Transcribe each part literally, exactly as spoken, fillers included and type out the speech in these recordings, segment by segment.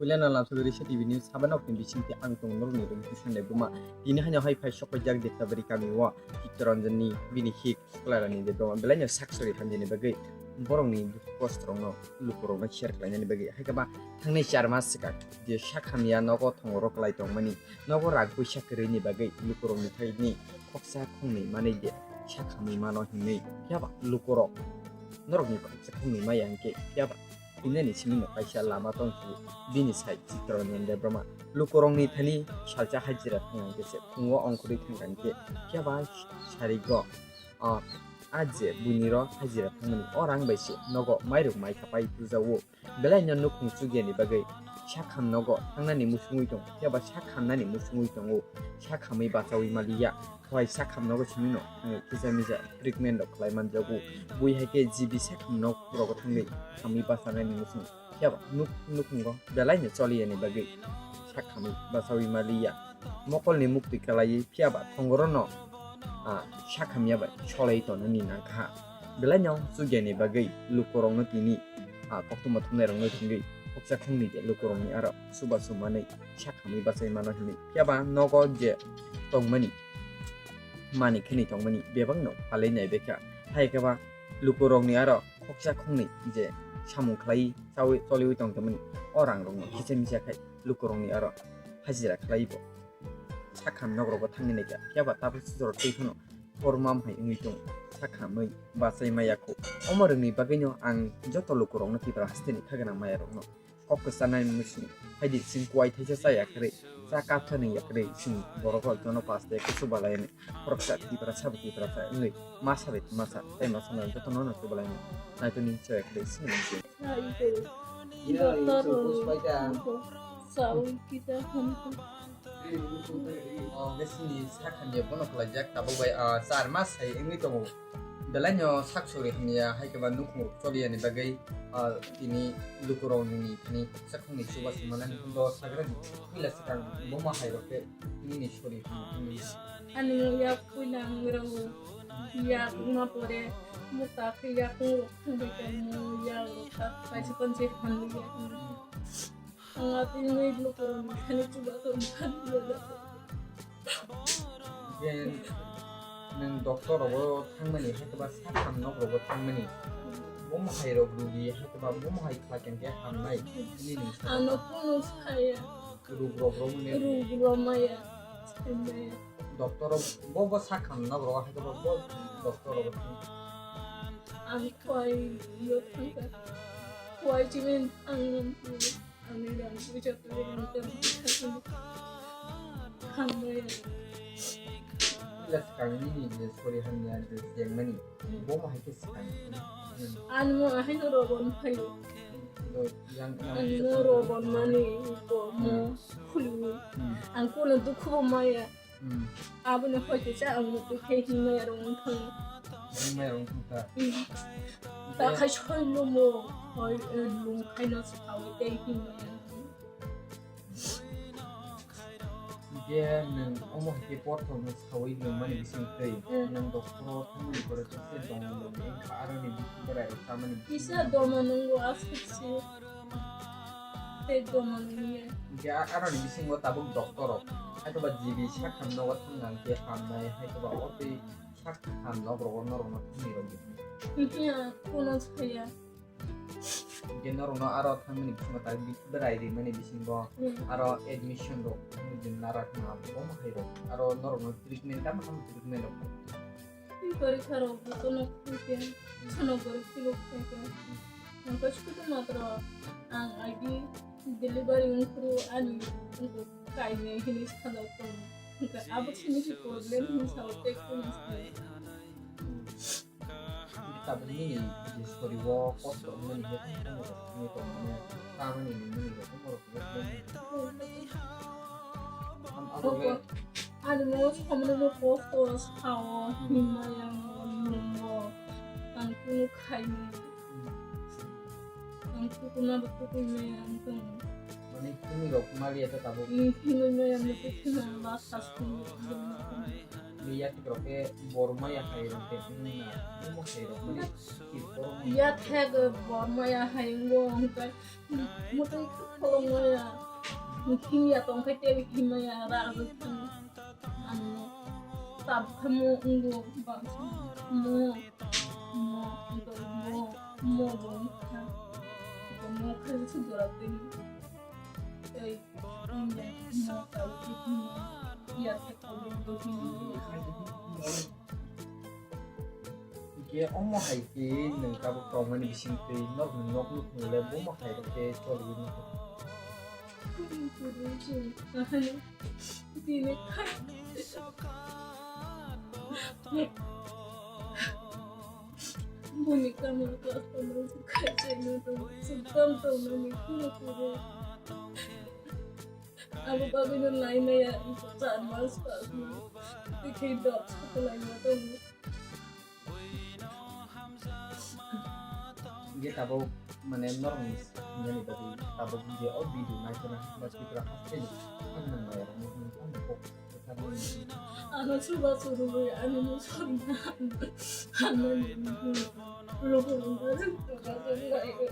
Puila no lamsogwi Risa T V News sabanok ni bisingtwi ang tong norokni rwngthwi Sanjay Buma. Tini haino hai phai sokphaijak Dektabari kami o Chittaranjan ni bini hik Klairani Debbarma belai no sak sori hamjani bagwi borokni dukhu kosto rokno lukurokno share khlainani bagwi. Hai khe ba thangnai char mas swkang je sak hamya nogo thongoro klai tongmani, nogo rang puisa kwrwini bagwi lukurokni thaini khoksa khongni manwi je sak hamwi mano hinwi phiya ba lukurok norokni khoksa khongni maya hinkhe phiya ba hinani simi no kaisa lama tong si bini sai Chittaranjan Debbarma lukurokni thani salsa hajira thangkhe se phungo ongkhorwi thangkha hinkhe phiya ba sarigo o a je buini ro hajira thangmani o rang bai se nogo mairok mai khapai puja o. Belai no nukhung chukya ni bagwi sak ham nogo thangnani musungwi tongo, phiya ba sak hamnani musungwi tongo, sak hamwi bachawi maliya. Hoi sak ham nogo simi no thangwi kisa misa treatment rok khlai manjago. Bui hai khe G B sak ham nok rogo thangwi hamwi bachanani musung, phiya ba nuk-, nukhungo belai no choliya ni bagwi sak hamwi bachawi maliya. Mokolni muktwi kalaiwi phiya ba thongorono, ah, sak hamya bai solai tonani nangkha. Belai no chukya ni bagwi lukurokno tini, ah, koktwma thumnairokno ringwi khoksa khongni je lukurokni aro chubachu manwi sak hamwi bachai mano hinwi. Phiya ba nogo je tongmani, mani khini tongmani bebakno palwi naibaikha. Hai khe ba lukurokni aro khoksa khongni je samung khlai chawi choliwi tongtongmani o rangrokno kisa misa khai lukurokni aro hajira khlaibo. Sak ham nogrogo thangwi naikha, phiya ba tabuk sijoro twi phano korma hai wngwi tongo. Sak hamwi bachai maya kho. Omo rwngni bagwino ang joto lukurokno Tripura hasteni kha gwnang mayarokno kok kwcharnani mwising hai di, chwng kuai thaisa cha yakarwi, cha kapthani yakarwi chwng borok rok jono paste khe chubalayani. Khoroksa Tiprasa bo Tiprasa wngwi masa bai masa tei masa no jotono no chubalayani. Naitoni cha yakarwi chwng. Doctor rok sawi kita hamkha. O, besini sak hamya bono khlaijak, tabuk bai, ah, char mas hai wngwi tongo. Belai no sak sori hamya, hai khe ba nukhung rok choliya ni bagwi, ah, tini lukurok ni thani sak khungni chubachu manani do sagra di. Puila swkang buma hai rok khe nini sori hamya wngwi. Ani yak puila wngwi rw-, yak wngma pore mukta khe yak wngwi rok thangwi tongmo, yak rok kha kaisa kaisa hamya wngwi. Ang atwngwi lukurokni thani chubachu manliya. Je nwng doctor rogo thangmani, hai khe ba sak ham nok rogo thangmani. Bomo hai rok rugi, hai khe ba bomo hai khlai khe hamnai. Nini nwng sa Ano kunu saya. Rug rok romani. Rug romaya. Saya. Doctor rok bo, bo sak ham nok rogo, hai khe ba bo doctor rogo thang. Ang khwai yo thangkha. Khwai chini ang Ani rang puisa twi rang tang tang hambai. Ila swkang nini je sori hamya je jengmani. Bomo hai khe swkang. Ani mo ahai no robon phaio. Do yang yang Ani mo robon mani ko mo khulu. Ang kono dukhu bo maya. Hmm. Aboni hoi kisa ang mutu khe hinmaya rong thang. Hinmaya rong thang ta. Hmm. Ta khai soi lumo, hoi, eh, lung khai no sawi tei hinmaya. Je nwng omo hai khe porthor no sawi lungmani bising twi. Hmm. Nwng doctor o thangmani pore to se dong dong wngkha, aroni bisi berai rok chamani bising. Kisa doma nungo aswk se. Tei doma nungya. Hingke a-, aroni bisingo tabuk doctor rok. Haithoba G B sak ham nogo thangna hingke hamnai, haithoba o tei sak ham nok rogo norokno thangni rok di. Hingke ang kono saya. Hingke norokno aro thangmani bisingo tabuk bi-, berai rimani bisingo Hmm. aro admission rok thangni din nara thangna bomo hai rok. Aro norokno treatment tamo tamo treatment rok. Tei porikha rok bo tono khuike, sono borok philok khaike. Hingke sudu matro ang agi delivery wngphuru ani wngkha kainwi hini sajak tongo. Hingke abo sini se problem hini sao tei kunu sai. Tabuk nini je sori o kosto wngmani je tongmani rok wngwi tongmani tamani nini rok wngmani rok wngmani. Ang abo Koko, ani mo samani mo kosto sao hinmaya mo nungo ang kunu khaini. Ang tukuna bo tukui maya ang tong. Mane kunu rok mali eta tabuk. Ang kunu maya mo tukuna last last kunu. Ni yatik rok khe bor maya hai rok khe wngna, omo hai rok mani khir borok maya. Yathek bor maya hai wngo, hwnkhe mwtwi kholong maya. Himya tong khe tei himya ra rwkha. Ano tab khe mo wngo bangsa. Mo, mo, mo, mo bo wngkha. Mo khe se dora twi. Tei himya mo kaiwi himya. Yathek kholong bo himya. Hingke omo hai khe nwng tabuk tongmani bisingtwi norokni nok nukmung le bomo hai rok khe choliwi nukgo. Bini kamar kasa no khaisa no to sukam to no ni kuru kuru. Abo bagwi no nai maya, char mas pas no. Tikhe dok sakalai ma tongo. Hingke tabuk mane norokni hinani bagwi tabuk je o video naikhe na ba Tripura hasteni ang nang maya rok nang tamo kok kwthar nang. Ano chuba churui ani musorna. Ano ni rokon na chuba churui.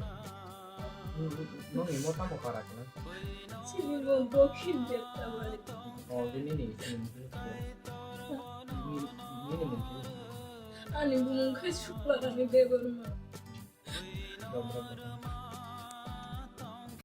Noni mo tamo para kena? Sini mo dokhin jeta bari. Oh, ini ni, ini ni. Ini, ini mungkin. Ani bumung khai sukla ani Debbarma. Rom, rom, rom.